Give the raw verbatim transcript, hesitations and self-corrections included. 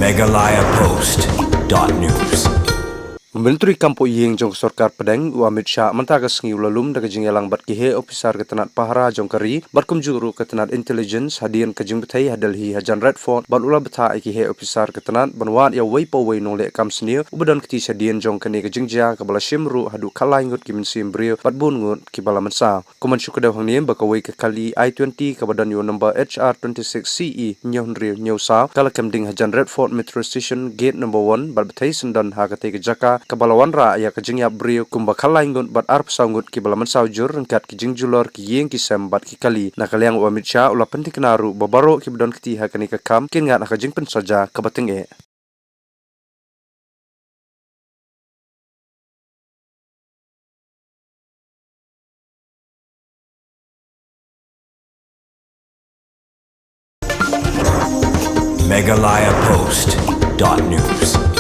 Meghalaya Post dot news. Myntri kam poh ïing jong ka sorkar pdeng u Amit Shah mynta ka sngi u la lum da ka jingïalang bad ki heh ophisar ka tnat pahara jong ka ri bad kumjuh ruh ka tnat intelligence hadien ka jingbthei ha Delhi hajan Red Fort bad u la bthah ïa ki heh ophisar ka tnat ban wad ïa uwei pa uwei u nongleh kam sniew uba don kti shadien jong kane ka jingjia kaba la shim ruh haduh khatlai ngut ki mynsiem briew bad bun ngut kiba la mynsaw. Kumban shu kdew hangne ba kawei ka kali i twenty kaba don ïa u number H R twenty six C E hynñiew hynriew hynñiew saw ka la kem ding hajan Red Fort Metro Station gate number one bad bthei syndon ha katei ka jaka kaba la wanrah ïa ka jingïap briew kumba khatlai ngut bad arphew saw ngut kiba la mynsaw jur ryngkat ki jingjulor ki ïing ki sem bad ki kali. Na ka liang u Amit Shah u la pynthikna ruh ba baroh kiba don kti ha kane ka kam kin ngat ha ka jingpynsaja kaba tyngeh. Meghalaya Post dot news.